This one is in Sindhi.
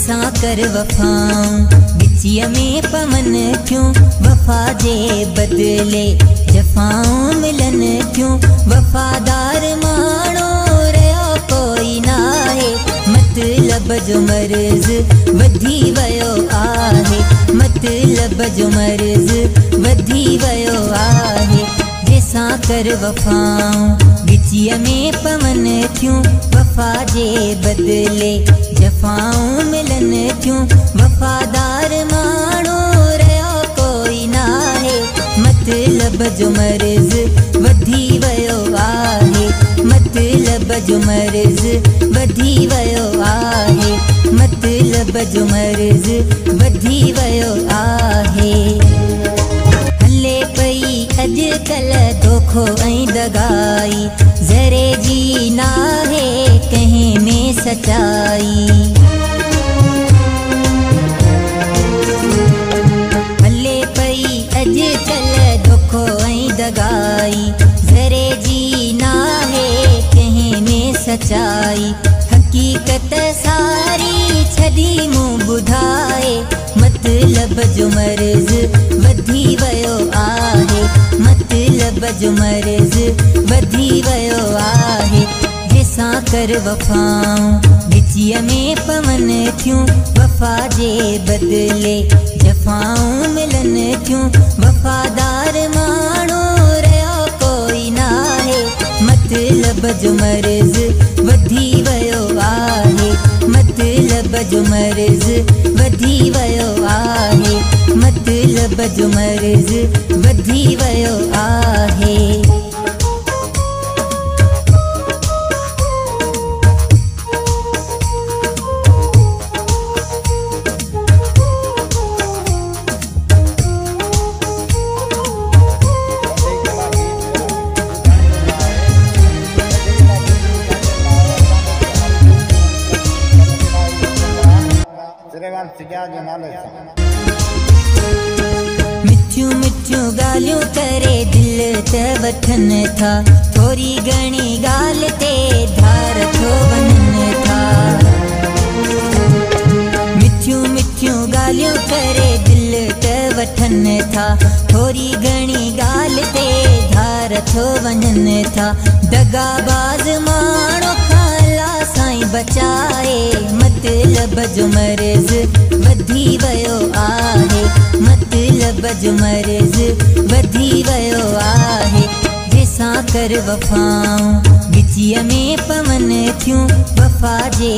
جنهن سان ڪر وفائون ڳچيءَ ۾ پون ٿيون، وفا جي بدلي جفائون ملن ٿيون. وفادار ماڻهو رهيو ڪوئي ناهي، مطلب جو مرض وڌي ويو آهي. مطلب جو مرض وڌي ويو آهي. جنهن سان ڪر وفائون ڳچيءَ ۾ پون ٿيون، وفا جي بدلي جفائون ملن ٿيون. وفادار ماڻهو رهيو ڪوئي ناهي، مطلب جو مرض وڌي ويو آهي. مطلب جو مرض وڌي ويو آهي. مطلب جو مرض وڌي ويو آهي. هلي پئي اڄڪلهه دوکو ۽ دغائي، ذري جي ناهي ڪنهن ۾ سچائي. هلي پئي اڄڪلهه دوکو ۽ دغائي، ذري جي ناهي ڪنهن ۾ سچائي. حقيقت ساري ڇڏي مون ٻڌائي، مطلب جو مرض وڌي ويو آهي. مطلب جو مرض وڌي ويو آهي. جنهن سان ڪر وفائون ڳچيءَ ۾ پون ٿيون، وفا جي بدلي جفائون ملن ٿيون. وفادار ماڻهو رهيو ڪوئي ناهي، مطلب جو مرض وڌي ويو آهي. مطلب جو مرض وڌي ويو آهي. مطلب جو مرض وڌي ويو آهي. سليمان سجاد جي نالي سان. مٺيون مٺيون ڳالهيون ڪري دل ته وٺن ٿا، ٿوري گهڻي ڳالهه تي ڌار ٿو وڃن ٿا. مٺيون مٺيون ڳالهيون ڪري دل ته وٺن ٿا، ٿوري گهڻي ڳالهه تي ڌار ٿو وڃن ٿا. دغاباز ماڻهو کان الله سائين بچائي، مطلب جو مرض وڌي ويو آهي. مطلب جو مرض وڌي ويو آهي. جنهن سان ڪر وفائون ڳچيءَ ۾ پون ٿيون، وفا جي